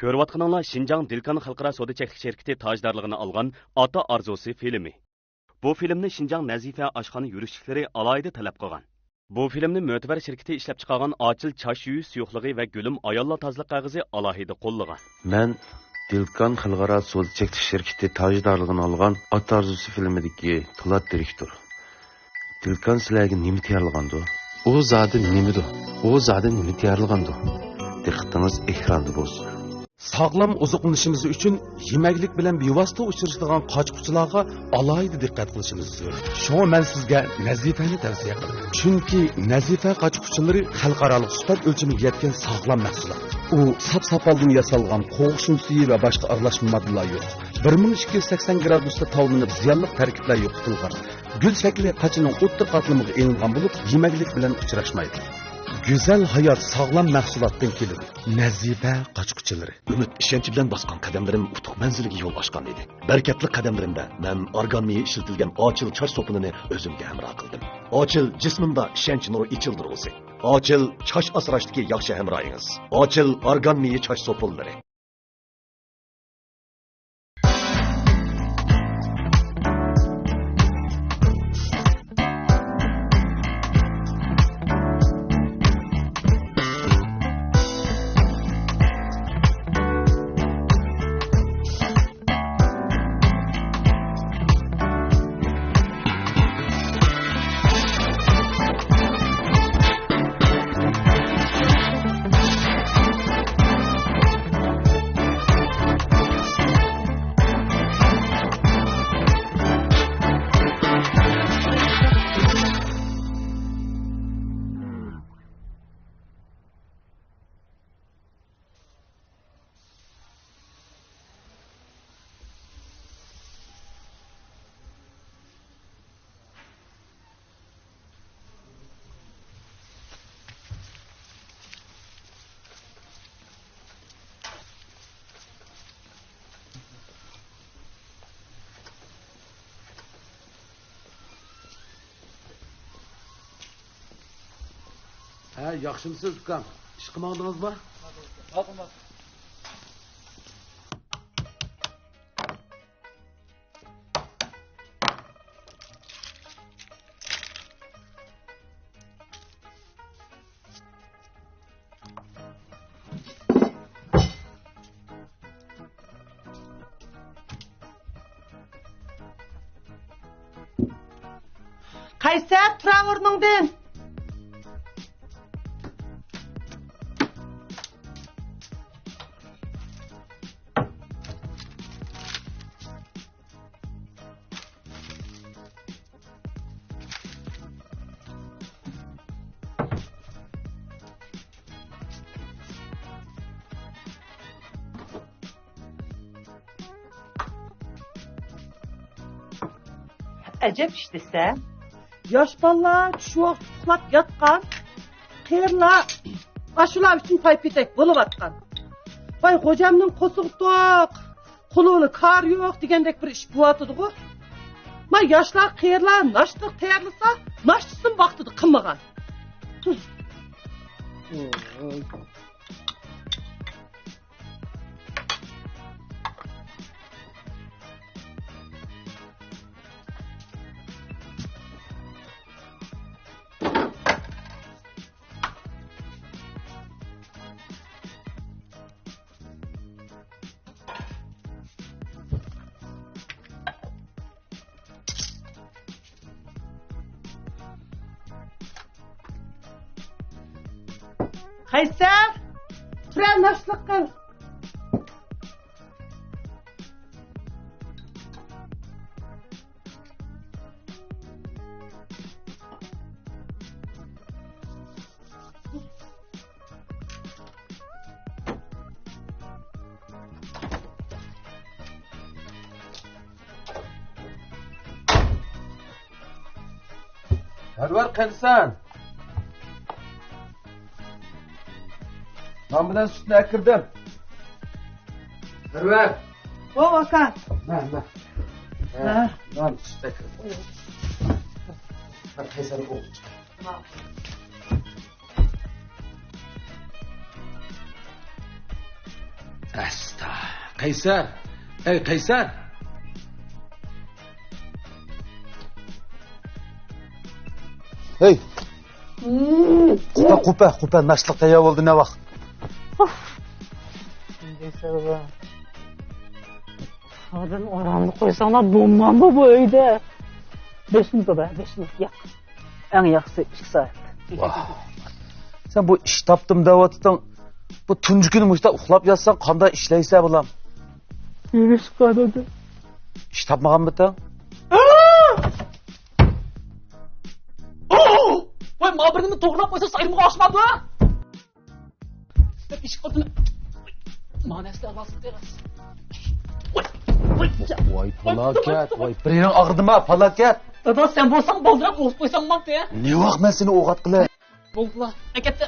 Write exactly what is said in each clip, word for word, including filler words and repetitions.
كۆرۈۋاتقىنىڭلار شىنجاڭ دىلكان خەلقئارا سودا چەكلىك شىركىتى تاجدارلىقىنى ئالغان ئاتا ئارزۇسى فىلىمى. بۇ فىلىمنى شىنجاڭ نەزىپە ئاشخانا يۈرۈشلۈكلىرى ئالاھىدە تەلەپ قىلغان. بۇ فىلىمنى مۆتىبەر شىركىتى ئىشلەپچىقارغان ئاچىل چاچ يۇيۇش سۇيۇقلۇقى ۋە گۈلۈم ئاياللار تازىلىق قەغىزى ئالاھىدە قوللىغان. مەن دىلكان خەلقئارا سودا چەكلىك شىركىتى تاجدارلىقىنى ئالغان ئاتا ئارزۇسى فىلىمىدىكى پولات دىرېكتور. دىلكان سىلەرگە نېمە تەييارلىغاندۇ؟ ئۇ زادى نېمىدۇ؟ ئۇ زادى نېمە تەييارلىغاندۇ؟ دىققىتىڭىز ئېكراندا بولسۇن. ساغلام ئوزۇقلىنىشىمىز ئۈچۈن يېمەكلىك بىلەن بىۋاسىتە ئۇچرىشىدىغان قاچا-قۇچىلارغا ئالاھىدە دىققەت قىلىشىمىز زۆرۈر. شۇڭا مەن سىزگە نەزىپەنى تەۋسىيە قىلىمەن. چۈنكى نەزىپە قاچا-قۇچىلىرى خەلقئارالىق سۈپەت ئۆلچىمىگە يەتكەن ساغلام مەھسۇلات. ئۇ ساپ-ساپالدىن ياسالغان قوغۇق شۇمسىيى ۋە باشقا ئارىلاشما ماددىلار يوق. بىر مىڭ ئىككى يۈز سەكسەن گرادۇستا تاۋلىنىپ زىيانلىق تەركىبلەر يوقىتىلغان. گۈل شەكلى قاچىنىڭ ئوتتۇرا قاتلىمىغا ئېلىنغان بولۇپ، يېمەكلىك بىلەن ئۇچراشمايدۇ. گۈزەل ھايات ساغلام مەھسۇلاتتىن كېلىدۇ. نەزىپە قاچا-قۇچىلىرى. ئۈمىد، ئىشەنچ بىلەن باسقان قەدەملىرىم ئۇتۇق مەنزىلىگە يول ئاچقان ئىدى. بەرىكەتلىك قەدەملىرىمدە مەن ئارگان مېيى ئىشلىتىلگەن ئاچىل چاچ سوپۇنىنى ئۆزۈمگە ھەمراھ قىلدىم. ئاچىل جىسمىمدا ئىشەنچ نۇرى ئېچىلدۇرغۇسى. ئاچىل چاچ ئاسراشتىكى ياخشى ھەمراھىڭىز. ئاچىل ئارگان مېيى چاچ سوپۇنلىرى. ھە، ياخشىمسىز ئۇكام؟ ئىشقا ماڭدىڭىزمۇ؟ قەيسەر، تۇرە ئورنۇڭدىن! ئەجەب ئىش دېسە. ياش بالىلار چۈش ۋاقتى ئۇخلاپ ياتقان، قېرىلار ئاشۇلار ئۈچۈن پايپېتەك بولۇۋاتقان. ۋاي، خوجامنىڭ قورسىقى توق، قولىدا كار يوق دېگەندەك بىر ئىش بولۇۋاتىدىغۇ. ما ياشلار، قېرىلار ناشتا تەييارلىسا، ناشتىسىمۇ ۋاقتىدا قىلمىغان. قەيسەر، تۇرە، ناشتىلىق قىل. سەرۋەر، قېنىسەن؟ نان بىلەن سۈتنى ئەكىردىم. سەرۋەر. ۋاۋ، ئاكا. مە، مە. ھە. نان، سۈت ئەكىردىم. مەن قەيسەرنى ئوقۇپ چىقاي. ئەستا. قەيسەر! ئەي، قەيسەر! ھەي! قوپە، قوپە، قوپە، ناشتىلىق تەييار بولدى، نە ۋاق؟ ئۇف! ئادەم ئاراملىق قويساڭلار بولمامدۇ بۇ ئۆيدە؟ بەش مىنۇت بار، بەش مىنۇت، ياق. ئەڭ ياخشىسى ئىككى سائەت. ۋاھ. سەن بۇ ئىش تاپتىم دەۋاتىتىڭ. بۇ تۇنجى كۈنى مۇشتا ئۇخلاپ ياتساڭ قانداق ئىشلەيسەن، بالام؟ يۈرۈش قانىدى. ئىش تاپمىغانمىتىڭ؟ ۋاي، ما بىر نېمە توغرىلاپ قويسا سايرىمغا ئاشمامدۇ؟ دەپ ئىشىك ئالدىنى. مانا ئەسلى ئاۋازلىق تېرەس. ۋاي، ۋاي، ۋاي، پالاكەت، ۋاي، بىرىڭ ئاغرىدىما، پالاكەت. دادا، سەن بولساڭ بالدۇراق ئوغۇت قويساڭ ماڭتى. نە ۋاق مەن سېنى ئوغۇتقىلى؟ بولدىلا، ئەكەتتى.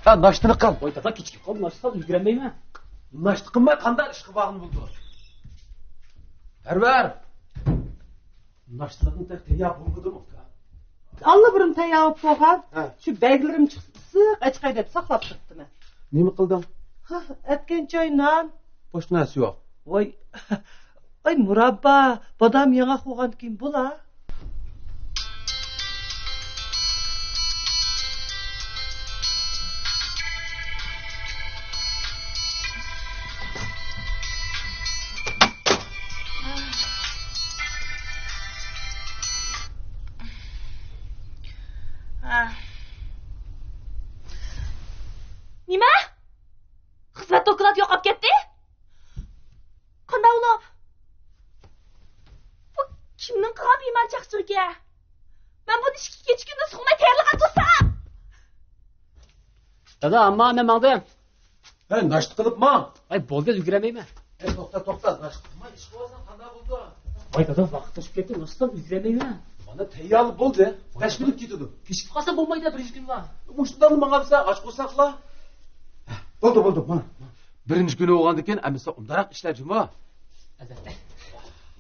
ھە، ناشتىنى قىل. ۋاي، دادا، كېچىكىپ قالدىم، ناشتا قىلىپ يۈگۈرەلمەيمەن. ناشتا قىلماي قانداق ئىشقا بارغىنى بولدى؟ پەرۋەر! ناشتىلىقنى تېخى تەييار بولمىدىمۇ، ئۇكا؟ ئاللىبۇرۇن تەييار بولۇپ بولغان. ھە. شۇ بەگلىرىم چىقسا ئەچقەي دەپ ساقلاپ تۇرۇپتىمەن. نېمە قىلدىڭ؟ ھا، ئەتكەن چاي، نان. باشقا نەرسە يوق. ۋاي، ئاي، مۇراببا، بادام ياڭاق بولغاندىكىن بولا. نېمە؟ خىزمەت دوكلات يوقاپ كەتتى؟ قانداق بولۇپ؟ بۇ كىمنىڭ قىلغان بىمار چاقچىقىكەن؟ مەن بۇنى ئىككى كېچە كۈندۈز ئۇخلىماي تەييارلىغان تۇرسام. دادا، ئامما، مەن ماڭدىم. ھەي، ناشتا قىلىپ ماڭ. ھەي، بولدى، ئۈلگۈرەلمەيمەن. ھەي، توختا، توختا، ناشتا قىلماي ئىش قىلىۋالساڭ قانداق بولىدۇ؟ ۋاي دادا، ۋاقىت توشۇپ كەتتى، ناشتا قىلىپ ئۈلگۈرەلمەيمەن. مانا تەييارلىق بولدى، بەش مىنۇت كېتىدۇ. كېچىكىپ قالسام بولمايدۇ، بىرىنچى كۈنلا. مۇشۇنداقلا ماڭامسەن، ئاچ قورساقلا. بولدى، بولدى، ماڭ. بىرىنچى كۈنى بولغاندىكىن ئەمىسە ئۇنداقراق ئىشلە جۇمۇ. ئەلۋەتتە.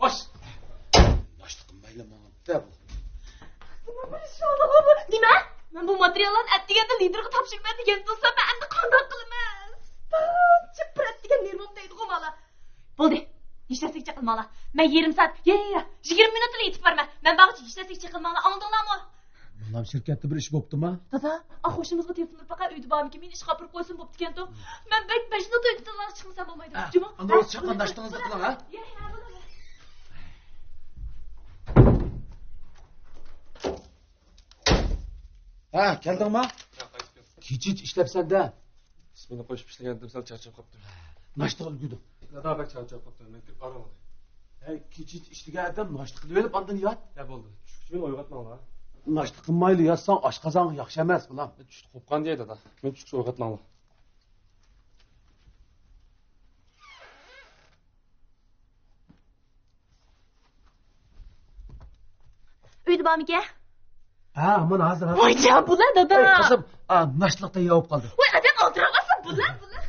خوش. ناشتا قىلمايلا ماڭامدۇ بۇ؟ نېمە؟ مەن بۇ ماتېرىياللارنى ئەتىگەندە لىدىرغا تاپشۇرىمەن دېگەن تۇرسام، مەن ئەمدى قانداق قىلىمەن؟ پات، چىقىپ بىر ئەتىگەن نېرۋام دەيدىغۇ مالا. بولدى. ھېچ نەرسىگە چېقىلماڭلار. مەن يېرىم سائەت، يا، يا، يا، يىگىرمە مىنۇتلا يېتىپ بارىمەن. مەن بارغۇچە ھېچ نەرسىگە چېقىلماڭلار، ئاڭلىدىڭلارمۇ؟ بالام، شىركەتتە بىر ئىش بوپتۇما؟ دادا، ئا، قوشنىمىزغا تېلېفون ئۇرۇپ باقاي، ئۆيدە بارمىكىن، مېنى ئىشقا ئاپىرىپ قويسۇن بوپتىكەنتۇ. مەن بەك بەش مىنۇت ئۆيدىن چىقمىسام بولمايدۇ. ھە، جۇمۇ. ئاندىن ھە، چاققان ناشتىڭىزنى قىلىڭ، ھە؟ يا، يا، بولىدۇ. ھە، كەلدىڭما؟ يا، قايتىپ كەلدىم. كېچىچە ئىشلەپسەن-دە. ئىسمىنى قوشۇپ ئىشلىگەنتىم، سەل چارچاپ قاپتىمەن. ناشتىغا ئۈلگۈردۈڭ. دادا بەك چارچاپ قاپتىمەن، مەن كىرىپ ئارام ئالاي. ھەي، كېچىچە ئىشلىگەن ئادەم ناشتا قىلىۋېلىپ ئاندىن يات. يا بولدى، چۈشكۈچە مېنى ئويغاتماڭلار. ناشتا قىلمايلا ياتساڭ ئاشقازانغا ياخشى ئەمەس، بالام. چۈشتە قوپقان دېيەي دادا، مېنى چۈشكىچە ئويغاتماڭلار. ئۆيدە بارمىكەن؟ ھە، مانا ھازىر، ھازىر. ۋاي جان، بۇلار دادا. ئەي، قىزىم، ئا، ناشتىلىق تەييار بولۇپ قالدى. ۋاي، ئادەم ئالدىراۋاتسا، بۇلار، بۇلار.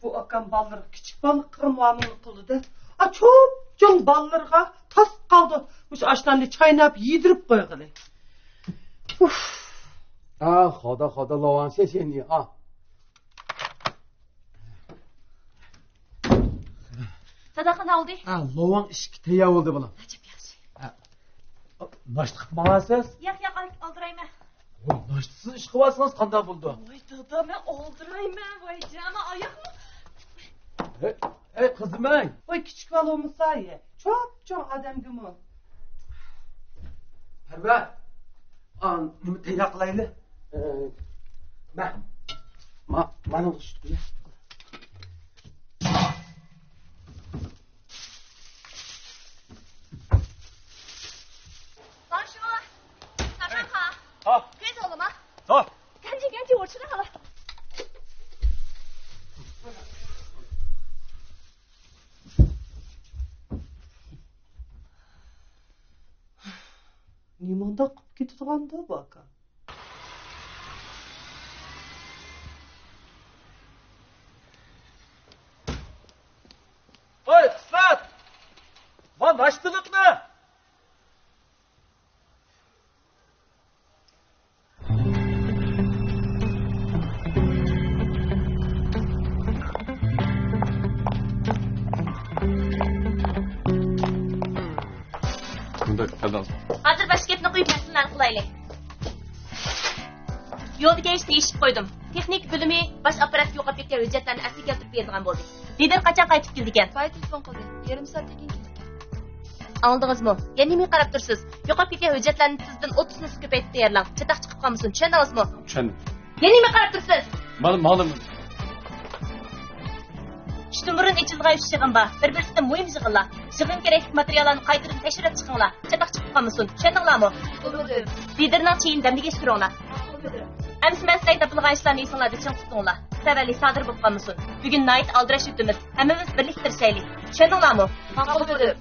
بۇ ئاكام بالىلىرىغا كىچىك بالىلىق قىلغان مۇئامىلىنى قىلدى-دە. ئا، چوپچوڭ بالىلىرىغا تاس قالدى. مۇشۇ ئاشلارنى چايناپ، يېدۈرۈپ قويغىلى. ئۇف. ھە، خادا، خادا، لوۋاڭ شېشېنى، ئا. دادا، قانداق بولدى؟ ھە، لوۋاڭ ئىشىكى تەييار بولدى، بالام. ئەجەب ياخشى. ھە. ناشتا قىلىپ ماڭارسىز؟ ياق، ياق، ئالدىرايمەن. ۋاي، ناشتىسىز ئىش قىلىۋالسىڭىز قانداق بولىدۇ؟ ۋاي دادا، مەن ئالدىرايمەن، ۋاي جان، ئاياقمۇ. ھەي، ھەي، قىزىم، ھەي. ۋاي، كىچىك بالىمۇ سايە، چوپچوڭ ئادەمگىمۇ. پەرۋەر، ئا، نېمە تەييار قىلايلى؟ ئە، مە، ما، مانا شۇ. نېمانداق قىلىپ كېتىدىغاندۇ بۇ ئاكام؟ ھەي، قىسمەت! ما ناشتىلىقنى! كەلدىڭىزمۇ؟ ھازىر باش گەپنى قويۇپ، مەسىلىنى ھەل قىلايلى. يولدا كېلىشتە دېيىشىپ قويدۇم. تېخنىكا بۆلۈمى باش ئاپپاراتتا يوقاپ كەتكەن ھۆججەتلەرنى ئەسلىگە كەلتۈرۈپ بېرىدىغان بولدى. لىدىر قاچان قايتىپ كېلىدىكەن؟ بايا تېلېفون قىلدى. يېرىم سائەتتىن كېيىن كېلىدىكەن. ئاڭلىدىڭىزمۇ؟ يەنە نېمىگە قاراپ تۇرىسىز؟ يوقاپ كەتكەن ھۆججەتلەرنى تېزدىن ئوتتۇز نۇسخا كۆپەيتىپ تەييارلاڭ. چاتاق چىقىپ قالمىسۇن. چۈشەندىڭىزمۇ؟ چۈشەندىم. يەنە نېمىگە قاراپ تۇرىسىز؟ مانا، مانا. چۈشتىن بۇرۇن ئېچىلىدىغان ئۈچ يىغىن بار. بىر-بىرسىدىن مۇھىم يىغىنلار. يىغىنغا كېرەكلىك ماتېرىياللارنى قايتىدىن تەكشۈرۈپ چىقىڭلار. چاتاق چىقىپ قالمىسۇن. چۈشەندىڭلارمۇ؟ لىدىرنىڭ چېيىنى دەملىگەچ تۇرۇڭلار. ئەمىسە مەن سىلەرگە دەپ بولغان ئىشلارنى ئېسىڭلاردا چىڭ تۇتۇڭلار. سەۋەنلىك سادىر بولۇپ قالمىسۇن. بۈگۈن ناھايىتى ئالدىراش ئۆتىمىز. ھەممىمىز بىرلىكتە تىرىشايلى. چۈشەندىڭلارمۇ؟ ماقۇل مۇدىر.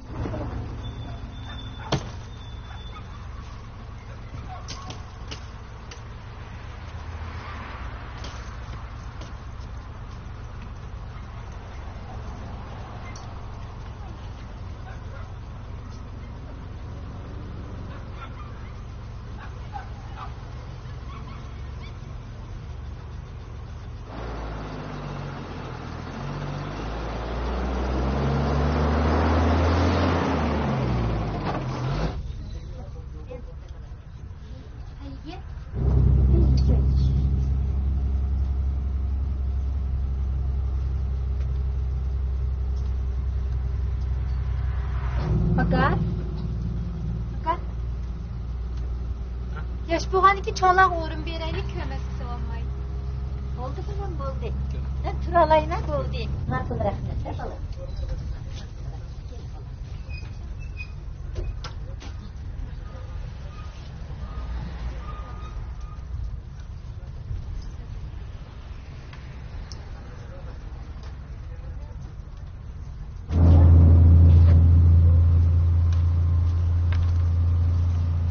ئاكا، ئاكا. ياش بولغاندىكىن چوڭلارغا ئورۇن بېرەيلى، كۆرمەسكە سېغىنماي. بولدى، بالام، بولدى. مەن تۇرالايمەن، بولدى. ماقۇل، رەھمەت، بالام.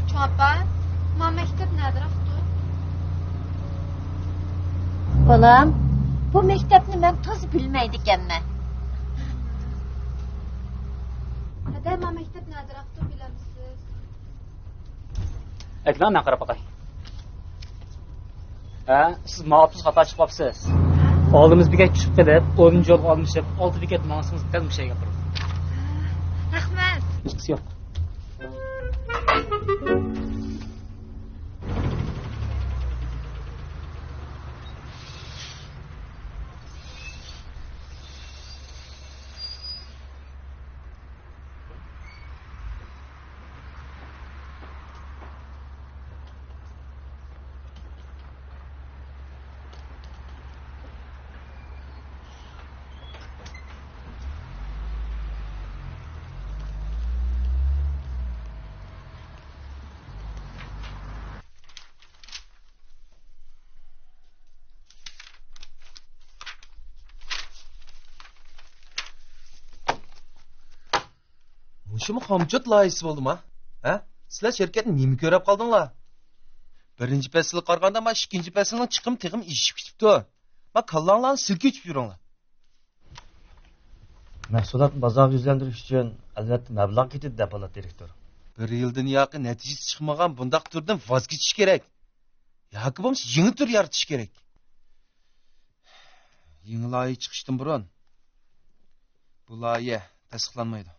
چوڭ ئاپا، ما مەكتەپ نەدىراقتۇ؟ بالام، بۇ مەكتەپنى مەن تازا بىلمەيدىكەنمەن. ھەدە، ما مەكتەپ نەدىراقتۇ، بىلەمسىز؟ ئەكىلىڭ، مەن قاراپ باقاي. ھە، سىز ماۋۇ ئاپتوبۇسقا خاتا چىقىپ قاپسىز. ئالدىمىز بېكەت چۈشۈپ قېلىپ، ئونىنچى يولغا ئالمىشىپ، ئالدى بېكەت ماڭسىڭىز دەل مۇشۇ يەرگە ئاپىرىدۇ. رەھمەت. ھېچقىسى يوق. مۇشۇمۇ خامچوت لايىھىسى بولدىما؟ ھە؟ سىلەر شىركەتنى نېمە كۆرۈپ قالدىڭلار؟ بىرىنچى پەسىلگە قارىغاندا، مانا ئىككىنچى پەسىلنىڭ چىقىمى تېخىمۇ ئېشىپ كېتىپتۇ. ما كاللاڭلارنى سىلكىۋېتىپ يۈرۈڭلار. مەھسۇلاتنى بازارغا يۈزلەندۈرۈش ئۈچۈن، ئەلۋەتتە، مەبلەغ كېتىدۇ، دەپ بالات دىرېكتور. بىر يىلدىن ياقى نەتىجىسى چىقمىغان بۇنداق تۈردىن ۋاز كېچىش كېرەك. ياكى بولمىسا يېڭى تۈر يارىتىش كېرەك. يېڭى لايىھە چىقىشتىن بۇرۇن بۇ لايىھە تەستىقلانمايدۇ.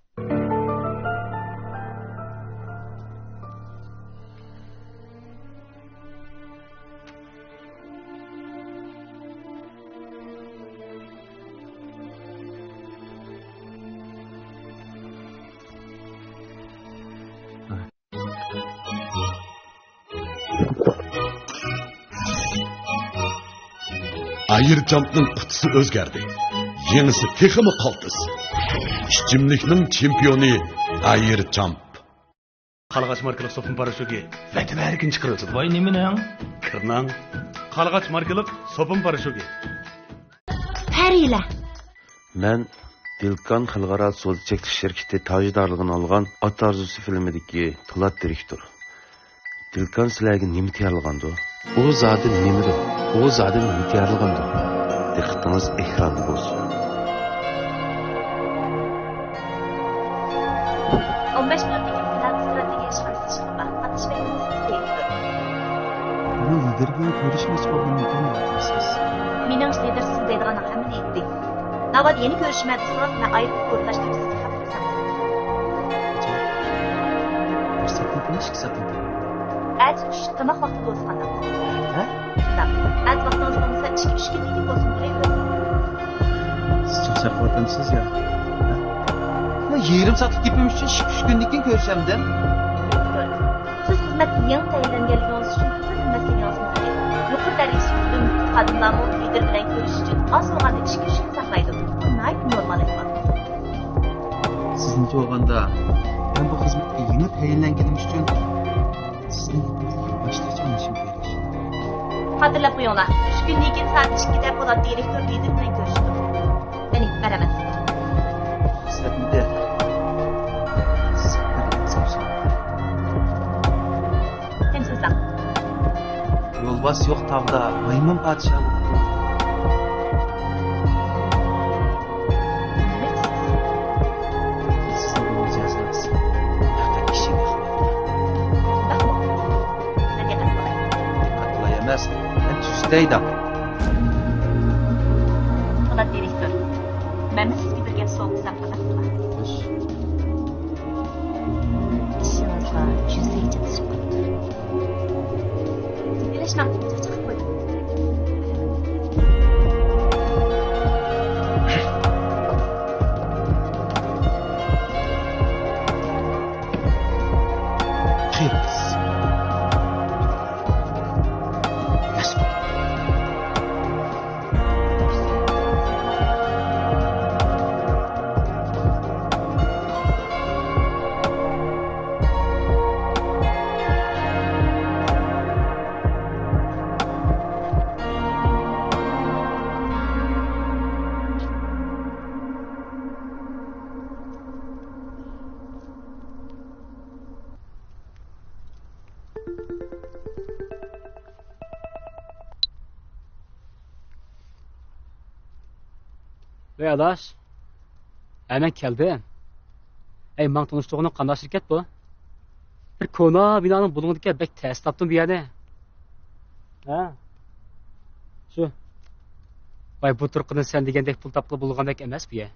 ئايرچامپنىڭ قۇتىسى ئۆزگەردى. يېڭىسى تېخىمۇ قالتىس. ئىچىملىكنىڭ چېمپىيونى ئايرچامپ. قارلىغاچ ماركىلىق سوپۇن پاراشوكى ۋەتەۋەركىن چىقىرىۋېتىلدى. ۋاي، نېمىنىڭ؟ كىرنىڭ. قارلىغاچ ماركىلىق سوپۇن پاراشوكى. پەرىلەر. مەن دىلكان خەلقئارا سودا چەكلىك شىركىتى تاجدارلىقىنى ئالغان ئات ئارزۇسى فىلىمىدىكى پولات دىرېكتور. دىلكان سىلەرگە نېمە تەييارلىغاندۇ؟ ئۇ زادى نېمىدۇ؟ ئۇ زادى نېمە تەييارلىغاندۇ؟ دىققىتىڭىز ئېكراندا بولسۇن. ئون بەش مىنۇتتىن كېيىن فىنال ئىستراتېگىيە ئىشخانىسى ئىشىغا بار. قاتنىشىپ بەرگىنىڭىزگە تەييار. بۇ لىدىرگە كۆرۈشمەكچى بولغىنىمنى كۆرمەيۋاتامسىز؟ مېنىڭچە، لىدىر سىزدەيدىغاننىڭ ھەممىنى ئېيتتى. ناۋادا يەنە كۆرۈشىمەن دېسىڭىز، مەن ئايرىم ئورۇنلاشتۇرۇپ سىزگە خەۋەر قىلىمەن. پۇرسەت ئىككى سائەتتىن كېيىن. ئەتە چۈش تاماق ۋاقتىدا بولسا قانداق؟ ھە؟ شۇنداق. ئەتە ۋاقتىڭىز بولمىسا، ئىككى، ئۈچ كۈندىن كېيىن بولسىمۇ بولۇۋېرىدۇ. سىز چاقچاق قىلىۋاتامسىز يا؟ ھە؟ يېرىم سائەتلىك گېپىم ئۈچۈن ئىككى، ئۈچ كۈندىن كېيىن كۆرۈشەمدىم. سىز خىزمەتكە يېڭى تەيىنلەنگەنلىكىڭىز ئۈچۈن ھەممە خىزمەتلىرىڭىزمۇ يۇقىرى دەرىجىدىكى ئۈنۈملۈك خادىملارمۇ لىدىر بىلەن كۆرۈشۈش ئۈچۈن ئاز بولغاندا ئىككى، ئۈچ كۈن ساقلايدۇ. بۇ ناھايىتى نورمال ئەھۋال. سىزنىڭچە بولغاندا، مەن بۇ خىزمەتكە يېڭى تەيىنلەنگىنىم ئۈچۈن سىزنىڭ باشلىقچە ئاڭلىشىم كېرەك. خاتىرىلەپ قويۇڭلار، ئۈچ كۈندىن كېيىن سائەت ئىككىدە پولات دىرېكتور لىدىر بىلەن كۆرۈشىدۇ. قېنى، مەرھەمەت. سەتمىدە. سەتمىدە. تىمسىزلىق. يولۋاس يوق تاغدا، مايمۇن پادىشاھ بولۇپتۇ. سىزنىڭ بۇ مىجەزىڭىز پەقەت كىشىگە ئۇقمايدۇ. شۇنداقمۇ؟ مەن دىققەت قىلاي. دىققەت قىلاي ئەمەس، مەن تۈزىتەي دەڭ. پولات دىرېكتور، مەنمۇ سىزگە بىر گەپ سوۋغا قىلسام قانداق بولار؟ خوش. ئىشىڭىزغا يۈزەي چاتىشىپ قاپتۇ. ئېلىشنىڭ چاقچىقىپ قويدۇم. ۋەي ئاداش، ھە، مەن كەلدىم. ئەي، ماڭا تونۇشتۇرغىنىڭ قانداق شىركەت بۇ؟ بىر كونا بىنانىڭ بۇلۇڭىدىكەن، بەك تەس تاپتىم بۇ يەرنى. ھە؟ شۇ. ۋاي، بۇ تۇرقىدىن سەن دېگەندەك پۇل تاپقىلى بولىدىغاندەك ئەمەس بۇ يەر.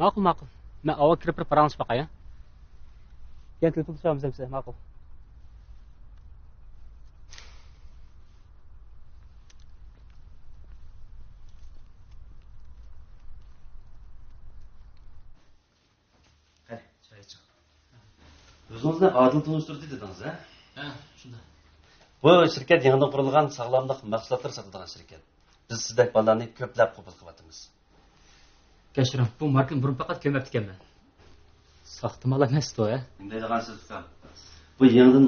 ماقۇل، ماقۇل. مەن ئاۋۋال كىرىپ بىر پاراڭلىشىپ باقاي، ھە؟ كېيىن تېلېفوندا سورامسىز، ماقۇل. قېنى، چاي ئىچىڭ. ئۆزىڭىزنى ئادىل تونۇشتۇردى دېدىڭىز، ھە؟ ھە، شۇنداق. بۇ شىركەت يېڭىدىن قۇرۇلغان ساغلاملىق مەھسۇلاتلىرى ساتىدىغان شىركەت. بىز سىزدەك بالىلارنى كۆپلەپ قوبۇل قىلىۋاتىمىز. كەچۈرۈڭ، بۇ ماركىنى بۇرۇن پەقەت كۆرمەپتىكەنمەن. ساختا مال ئەمەستۇ، ھە؟ نېمە دەيدىغانسىز، ئۇكام؟ بۇ يېڭىدىن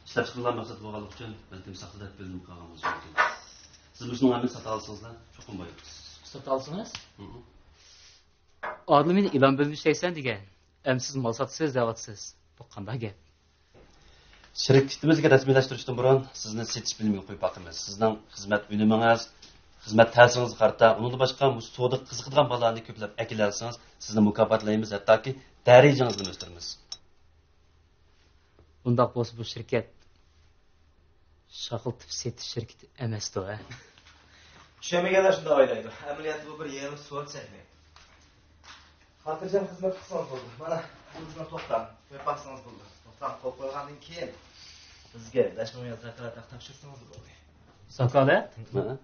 ئىشلەپچىقىرىلغان مەھسۇلات بولغانلىقى ئۈچۈن بەلكىم ساختا دەپ بىلىنىپ قالغان بولۇشى مۇمكىن. سىز مۇشۇنىڭ ھەممىسىنى ساتالىسىڭىزلا، چوقۇم بايىيسىز. ساتالىسىڭىز؟ ھە. ئادىل مېنى ئېلان بۆلۈمىدە ئىشلەيسەن دېگەن. ئەمدى سىز مال ساتىسىز دەۋاتىسىز. بۇ قانداق گەپ؟ شىركىتىمىزگە رەسمىيلەشتۈرۈشتىن بۇرۇن سىزنى سېتىش بۆلۈمىگە قويۇپ باقىمىز. سىزنىڭ خىزمەت ئۈنۈمىڭىز، خىزمەت تەسىرىڭىزگە قارىتا، ئۇنىڭدىن باشقا مۇشۇ سودىغا قىزىقىدىغان بالىلارنى كۆپلەپ ئەكېلەلىسىڭىز، سىزنى مۇكاپاتلايمىز، ھەتتاكى دەرىجىڭىزنىمۇ ئۆستۈرىمىز. ئۇنداق بولسا بۇ شىركەت شاخلىتىپ سېتىش شىركىتى ئەمەستۇ، ھە؟ چۈشەنمىگەنلەر شۇنداق ئويلايدۇ. ئەمەلىيەتتە بۇ بىر يېڭى سودا سەھنە. خاتىرجەم خىزمەت قىلسىڭىز بولدى. مانا، بۇ بىزنىڭ توختام. قويۇپ باقسىڭىز بولدى. توختام قويۇپ قويغاندىن كېيىن بىزگە بەش مىڭ يۈەن زاكاز ھەق تاپشۇرسىڭىز بولدى. زاكالەت؟ ھە.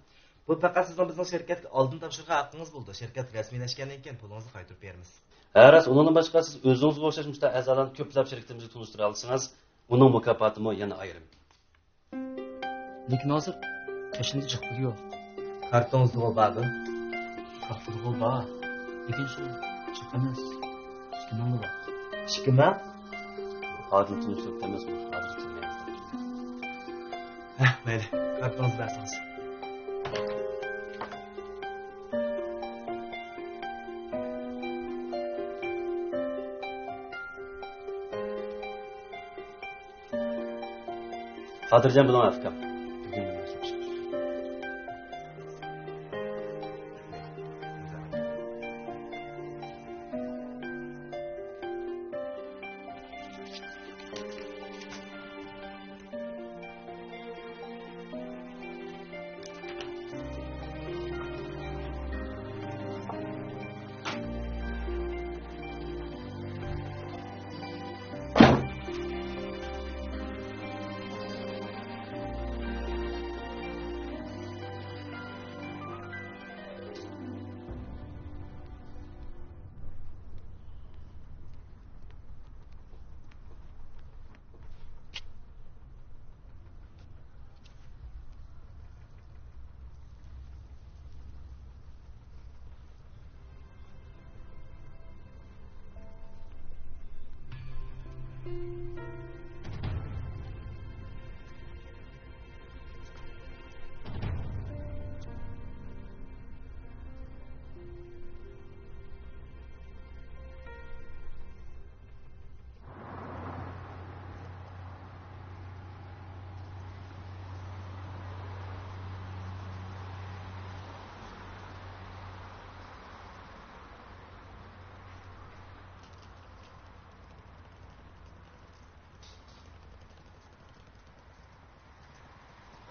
بۇ پەقەت سىزنىڭ بىزنىڭ شىركەتكە ئالدىن تاپشۇرغان ھەققىڭىز بولدى. شىركەت رەسمىيلەشكەندىن كېيىن پۇلىڭىزنى قايتۇرۇپ بېرىمىز. ھە، راست، ئۇنىڭدىن باشقا سىز ئۆزىڭىزگە ئوخشاش مۇشۇنداق ئەزالارنى كۆپلەپ شىركىتىمىزگە تونۇشتۇرالىسىڭىز، ئۇنىڭ مۇكاپاتىمۇ يەنە ئايرىم. لېكىن ھازىر قېشىمدا جىق پۇل يوق. كارتىڭىزدىغۇ بار بۇ؟ كارتىدىغۇ بار. لېكىن شۇ جىق ئەمەس. ئىككى مىڭلا بار. ئىككى مىڭ؟ ئادىل تونۇشلۇق ئەمەسمۇ؟ ھازىر تىللايمىز. ھە، مەيلى. كارتىڭىزنى بەرسىڭىز. خاتىرجەم بولۇڭ، ئۇكام.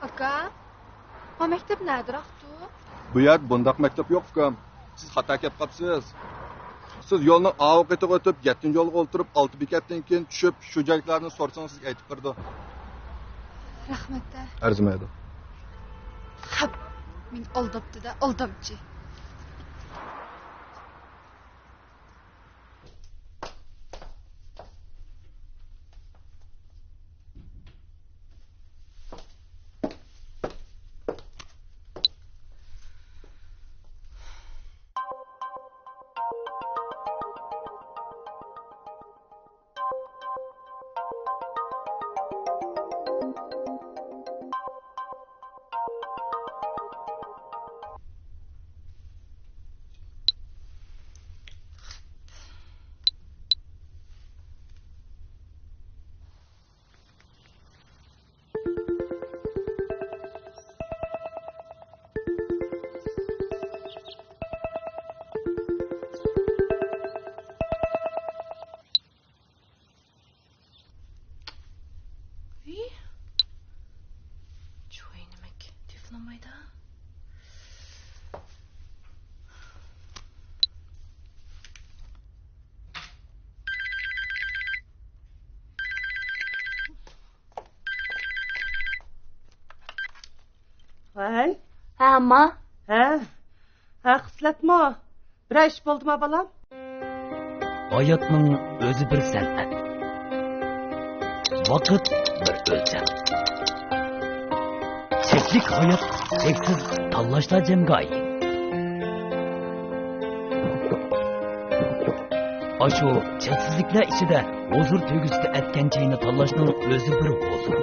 ئاكا، ما مەكتەپ نەدىراقتۇ؟ بۇ يەردە بۇنداق مەكتەپ يوق، ئۇكام. سىز خاتا كەپ قاپسىز. سىز يولنىڭ ئاۋۇ قېتىغا ئۆتۈپ، يەتتىنچى يولغا ئولتۇرۇپ، ئالتە بېكەتتىن كېيىن چۈشۈپ، شۇ جايدىكىلەرنى سورىسىڭىز، سىزگە ئېيتىپ بېرىدۇ. رەھمەت. ئەرزىمەيدۇ. خەپ، مېنى ئالداپتۇ-دە، ئالدامچى. ھەي، جۇۋاي نېمەك تېلېفونلىمايدۇ؟ ۋەي. ھە، ئامما. ھە. ھە، خىسلەتمۇ؟ بىرەر ئىش بولدىما، بالام؟ ھاياتنىڭ ئۆزى بىر سەنئەت. ۋاقىت بىر ئۆلچەم. چەكلىك ھايات، چەكسىز تاللاشلار جەمگاھى. ئاشۇ چەكسىزلىكلەر ئىچىدە ھۇزۇر تۆگىسىدە ئەتكەن چېيىنى تاللاشنىڭ ئۆزى بىر ھۇزۇر.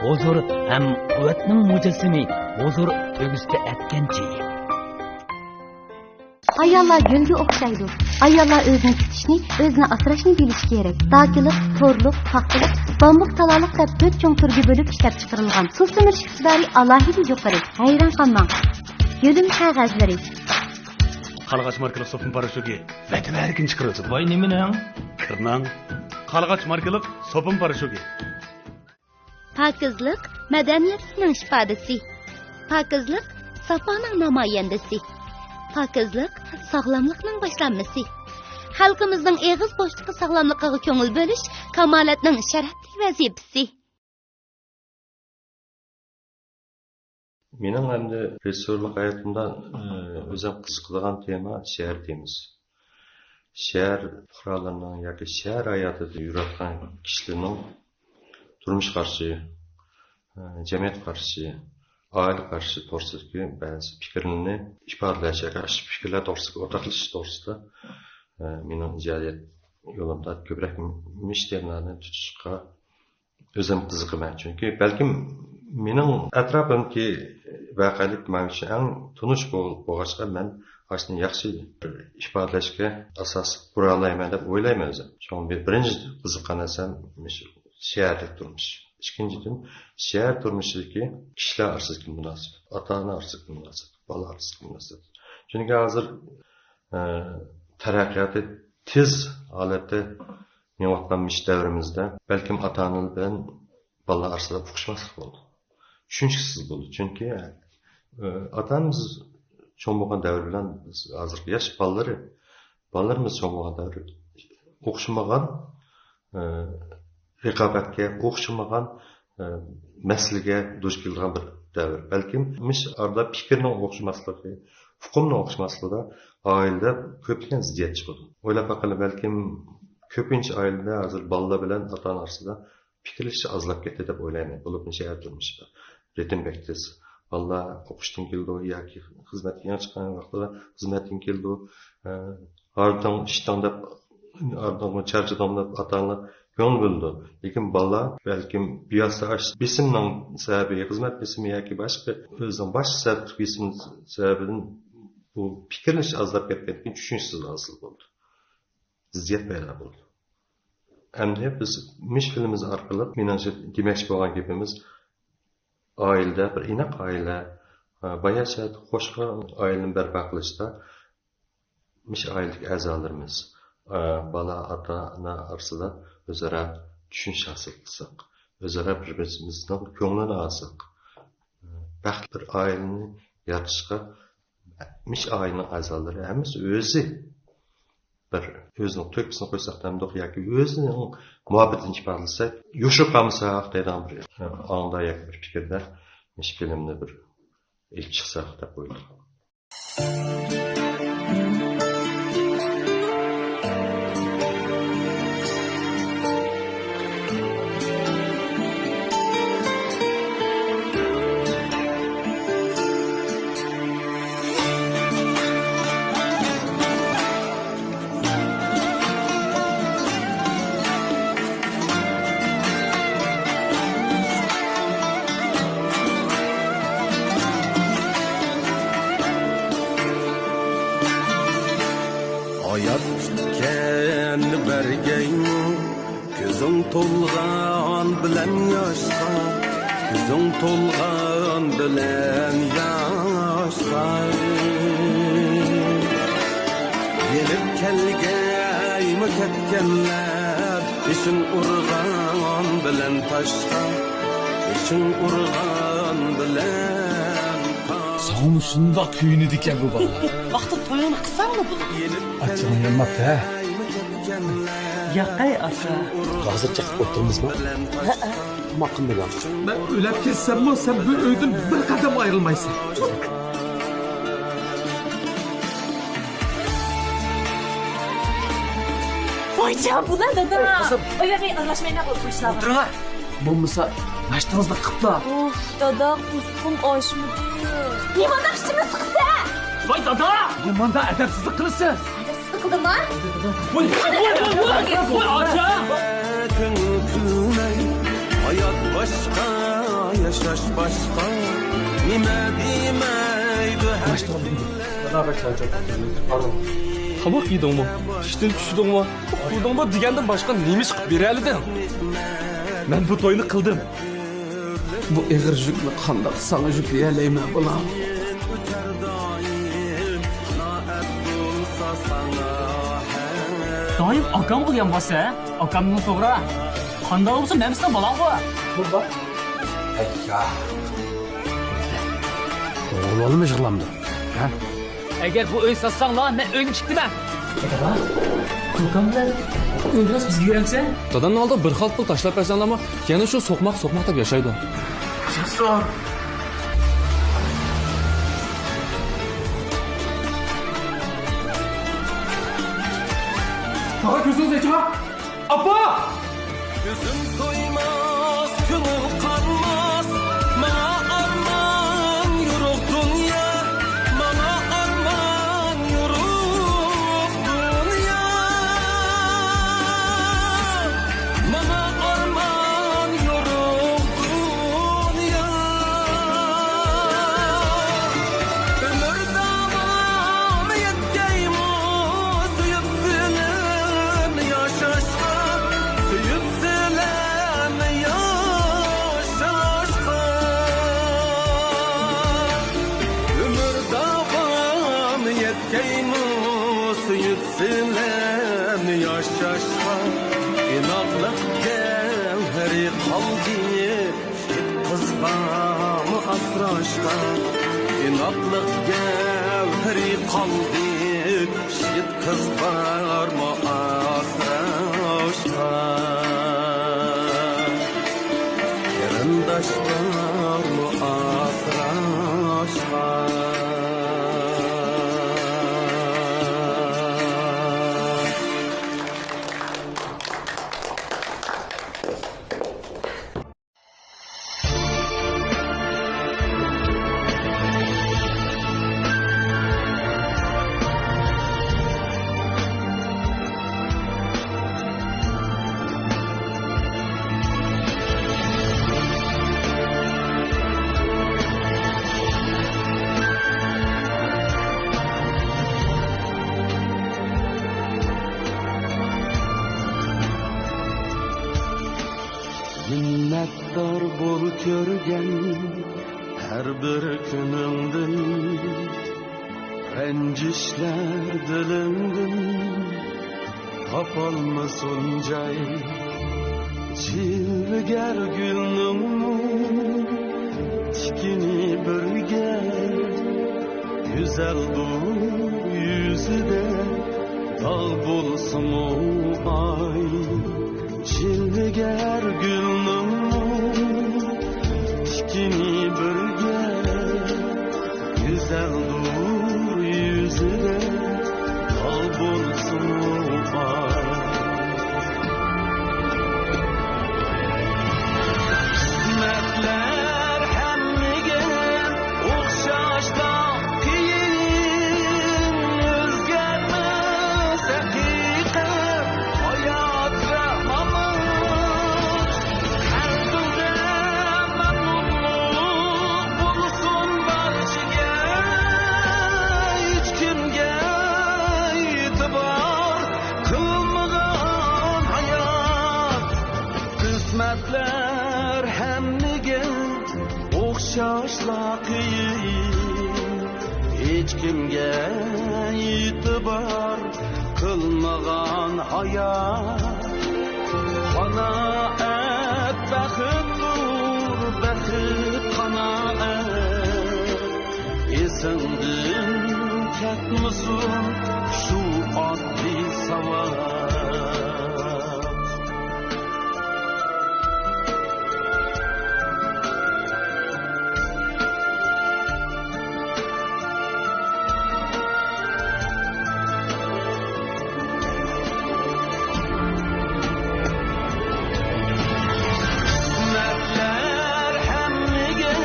ھۇزۇر ھەم قۇۋۋەتنىڭ مۇجەسسىمى، ھۇزۇر تۆگىسىدە ئەتكەن چېيى. ئاياللار گۈلگە ئوخشايدۇ. ئاياللار ئۆزىنى تۇتۇشنى، ئۆزىنى ئاسراشنى بىلىشى كېرەك. داكىلىق، تورلۇق، پاختىلىق، بامبۇك، تالالىق دەپ تۆت چوڭ تۈرگە بۆلۈپ ئىشلەپچىقىرىلغان. سۇ سۈمۈرۈش ئىقتىدارى ئالاھىدە يۇقىرى. ھەيران قالماڭ. گۈلۈم قەغەزلىرى. قارلىغاچ ماركىلىق سوپۇن پاراشوكى ۋەتەم ئەركىن چىقىرىۋېتىدۇ. ۋاي، نېمىنىڭ؟ كىرنىڭ. قارلىغاچ ماركىلىق سوپۇن پاراشوكى. پاكىزلىق مەدەنىيەتلىكنىڭ ئىپادىسى. پاكىزلىق ساپانىڭ نامايەندىسى. پاكىزلىق ساغلاملىقنىڭ باشلانمىسى. خەلقىمىزنىڭ ئېغىز بوشلۇقى ساغلاملىقىغا كۆڭۈل بۆلۈش كامالەتنىڭ شەرەپلىك ۋەزىپىسى. مېنىڭ ئەمدى رېژىسسورلۇق ھاياتىمدا، ئى، ئۆزۈم قىزىقىدىغان تېما شەھەر تېمىسى. شەھەر پۇقرالىرىنىڭ ياكى شەھەر ھاياتىدا يۈرۈۋاتقان كىشىلەرنىڭ تۇرمۇش قارىشى، ئى، جەمئىيەت قارىشى، ئائىلە قارىشى توغرىسىدىكى بەزى پىكىرلىرىنى ئىپادىلەش ياكى ئاشۇ پىكىرلەر توغرىسىدىكى ئورتاقلىشىش توغرىسىدا، ئى، مېنىڭ ئىجادىيەت يولۇمدا كۆپرەك مۇشۇ تېمىلارنى تۇتۇشقا ئۆزۈم قىزىقىمەن. چۈنكى بەلكىم مېنىڭ ئەتراپىمدىكى ۋەقەلىك مانا شۇ ئەڭ تونۇش بول-، بولغاچقا، مەن ئاشۇنى ياخشى ئىپادىلەشكە ئاساس قۇرالايمەن دەپ ئويلايمەن ئۆزۈم. شۇڭا بىر-، بىرىنچى قىزىققان نەرسەم مۇشۇ شەھەردىكى تۇرمۇش. ئىككىنچىدىن، شەھەر تۇرمۇشىدىكى كىشىلەر ئارىسىدىكى مۇناسىۋەت، ئاتا-ئانا ئارىسىدىكى مۇناسىۋەت، بالا ئارىسىدىكى مۇناسىۋەت. چۈنكى ھازىر، ئە، تەرەققىياتى تېز ھالەتتە مېڭىۋاتقان مۇشۇ دەۋرىمىزدە بەلكىم ئاتا-ئانىلار بىلەن بالىلار ئارىسىدا ئۇقۇشماسلىق بولىدۇ. چۈشىنىشسىز بولىدۇ. چۈنكى، ئى، ئاتا-ئانىمىز چوڭ بولغان دەۋر بىلەن بىز ھازىرقى ياش بالىلىرى، بالىلىرىمىز چوڭ بولغان دەۋر ئوخشىمىغان، ئى، رىقابەتكە، ئوخشىمىغان، ئى، مەسىلىگە دۇچ كېلىدىغان بىر دەۋر. بەلكىم مۇشۇ ئارىدا پىكىرنىڭ ئوخشىماسلىقى، ئۇقۇمنىڭ ئوخشىماسلىقىدا ئائىلىدە كۆپلىگەن زىددىيەت چىقىدۇ. ئويلاپ باققىلى، بەلكىم كۆپىنچە ئائىلىدە ھازىر بالىلار بىلەن ئاتا-ئانا ئارىسىدا پىكىرلىشىش ئازلاپ كەتتى دەپ ئويلايمەن، بولۇپمۇ شەھەر تۇرمۇشىدا. رىتىم بەك تېز. بالىلار ئوقۇشتىن كېلىدۇ ياكى خىزمەتكە يېڭى چىققان ۋاقتىدا خىزمەتتىن كېلىدۇ. ئە، ھاردىڭ، ئىشتىڭ دەپ ئاردىڭمۇ چارچىدىڭمۇ دەپ ئاتا-ئانىلار كۆڭۈل بۆلىدۇ. لېكىن بالىلار بەلكىم بىۋاسىتە ئاشۇ بېسىمنىڭ سەۋەبى، خىزمەت بېسىمى ياكى باشقا ئۆزىنىڭ باشقا سەۋەبلىك بېسىم سەۋەبىدىن بۇ پىكىرلىنىش ئازلاپ كەتكەندىن كېيىن چۈشىنىشسىز ھاسىل بولىدۇ. زىددىيەت پەيدا بولىدۇ. ئەمدى بىز مۇشۇ فىلىمىمىز ئارقىلىق مېنىڭچە دېمەكچى بولغان گېپىمىز، ئائىلىدە بىر ئىناق ئائىلە، باياشات، خوشخۇش ئائىلىنى بەرپا قىلىشتا مۇشۇ ئائىلىدىكى ئەزالىرىمىز، بالا، ئاتا-ئانا ئارىسىدا ئۆزئارا چۈشىنىش ھاسىل قىلساق، ئۆزئارا بىر-بىرىمىزنىڭ كۆڭلىنى ئالساق، بەختلىك بىر ئائىلىنى يارىتىشقا مۇشۇ ئائىلىنىڭ ئەزالىرى ھەممىسى ئۆزى بىر ئۆزىنىڭ تۆھپىسىنى قويساق دەمدۇق ياكى ئۆزىنىڭ مۇھەببىتىنى ئىپادىلىسەك، يوشۇرۇپ قالمىساق دەيدىغان بىر ئاڭدا ياكى بىر پىكىردە مۇشۇ فىلىمنى بىر ئېلىپ چىقساق دەپ ئويلىدىم. ھايات كۈتكەن بەرگەيمۇ، كۆزۈڭ تولغان بىلەن ياشقا، كۆزۈڭ تولغان بىلەن ياشقا. يېنىپ كەلگەيمۇ كەتكەنلەر، بېشىڭ ئۇرغان بىلەن تاشقا، بېشىڭ ئۇرغان بىلەن تاشقا. ساڭىمۇ شۇنداق كۆيۈنىدىكەن بۇ بالىلار. ۋاقتىدا تويۇڭنى قىلساڭلا بولىدۇ. ئاچچىقىڭ يانماپتۇ ھە؟ ياقەي ئاكا. ھازىر چېقىپ ئولتۇرىمىزمۇ؟ ھەئە. تاماق قىلمىدىڭ. مەن ئۆلۈپ كەتسەممۇ سەن بۇ ئۆيدىن بىر قەدەم ئايرىلمايسەن. ۋايجان بۇلار دادا. ئوي، قىزىم. ئويلىرىنى ئارىلاشمايلا بولۇپ قويۇشلار. ئولتۇرۇڭلار. بولمىسا ناشتىڭىزنى قىپلا. ئۇف، دادا، قورسىقىم ئاچمىدى. نېمانداق ئىچىمنى سىقىسەن؟ ۋاي دادا! نېمانداق ئەدەپسىزلىك قىلىسىز؟ ئەدەپسىزلىك قىلدىمما؟ ۋاي، ۋاي، ۋاي، ۋاي، ۋاي، ئاچا! كۆڭۈل كۈلمەي، ھايات باشقا، ياشاش باشقا. نېمە دېمەيدۇ ھەر كۈن. دادا، بەك چارچاپ كەتتىم. تاماق يېدىڭمۇ؟ ئىشتىن چۈشتۈڭمۇ؟ ئۇخلىدىڭمۇ دېگەندىن باشقا نېمە ئىش قىلىپ بېرەلىدىڭ؟ مەن بۇ توينى قىلدىم. بۇ ئېغىر يۈكنى قانداق ساڭا يۈكلىيەلەيمەن، بالام؟ دائىم ئاكامغا يانباسسەن، ھە؟ ئاكامنىڭ توغرا. قانداق بولسا مەن سېنىڭ بالاڭغۇ. بۇ بار. ئەييا. ئوغۇل بالىمۇ يىغلامدۇ؟ ھە؟ ئەگەر بۇ ئۆي ساتساڭلار، مەن ئۆيدىن چىقتىمەن. دادا، كوكام بىلەن ئۆيدىن بىزگە يۈرەمسەن؟ دادامنىڭ ئالدىغا بىر خالتا پۇل تاشلاپ بەرسەڭلارمۇ، يەنە شۇ سوقماق، سوقماق دەپ ياشايدۇ. جەسۇر! تاغا كۆزىڭىزنى ئېچىڭا! ئاپا! كۆزۈم تويماس، كۆڭۈل قانماس، ماڭا ئارمان يورۇق دۇنيا، ماڭا ئارمان يورۇق دۇنيا، ماڭا ئارمان يورۇق دۇنيا. ئۆمۈر داۋامى يەتكەيمۇ سۆيۈپ سىلەرنى ياشاشقا، سۆيۈپ سىلەرنى ياشاشقا. ئۆمۈر داۋامى يەتكەيمۇ سۆيۈپ سىلەرنى ياشاشقا. ئىناقلىق گەۋھىرى قالدى يىگىت قىز بارمۇ ئاسراشقا؟ ئىناقلىق گەۋھىرى قالدى يىگىت قىز بارمۇ ئاسراشقا؟ قېرىنداش بارمۇ ئاسراشقا؟ كۆرگەن ھەر بىر كۈنۈڭدىن، رەنجىشلەر دىلىڭدىن تاپالمىسۇن جاي. جىلۋىگەر گۈلنىڭمۇ تىكىنى بىرگە، گۈزەل بۇ يۈزىدە داغ بولسىمۇ ئاي. جىلۋىگەر گۈلنىڭمۇ تىكىنى بىرگە، گۈزەلدۇر يۈزىدە داغ بولسىمۇ بار. قىسمەتلەر ھەممىگە ئوخشاشلا قىيىن، ئۆزگەرمەس ھەقىقەت، ھايات ۋە مامات. قەلبىڭدە مەمنۇنلۇق بولسۇن بارچىگە، ھېچكىمگە ئېتىبار قىلمىغان ھايات. قىسمەتلەر ھەممىگە ئوخشاشلا قىيىن، ھېچكىمگە ئېتىبار قىلمىغان ھايات. قانائەت بەختتۇر، بەخت قانائەت. ئېسىڭدىن كەتمىسۇن شۇ ئاددىي ساۋات. قىسمەتلەر ھەممىگە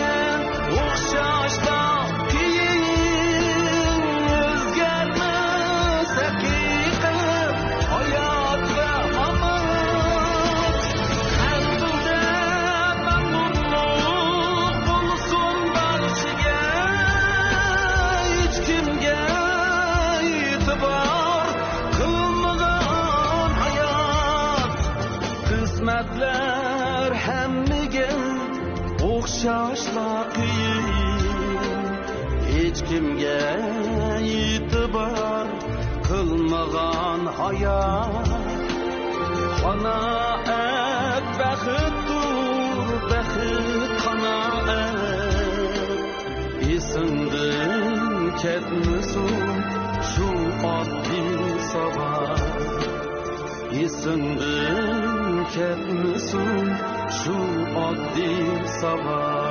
ئوخشاشلا قىيىن، ئۆزگەرمەس ھەقىقەت، ھايات ۋە مامات. قەلبىڭدە مەمنۇنلۇق بولسۇن بارچىگە، ھېچكىمگە ئېتىبار قىلمىغان ھايات. قىسمەتلەر ھەممىگە ئوخشاشلا قىيىن، ھېچكىمگە ئېتىبار قىلمىغان ھايات. قانائەت بەختتۇر، بەخت قانائەت. ئېسىڭدىن كەتمىسۇن شۇ ئاددىي ساۋات. ئېسىڭدىن كەتمىسۇن شۇ ئاددىي ساۋات.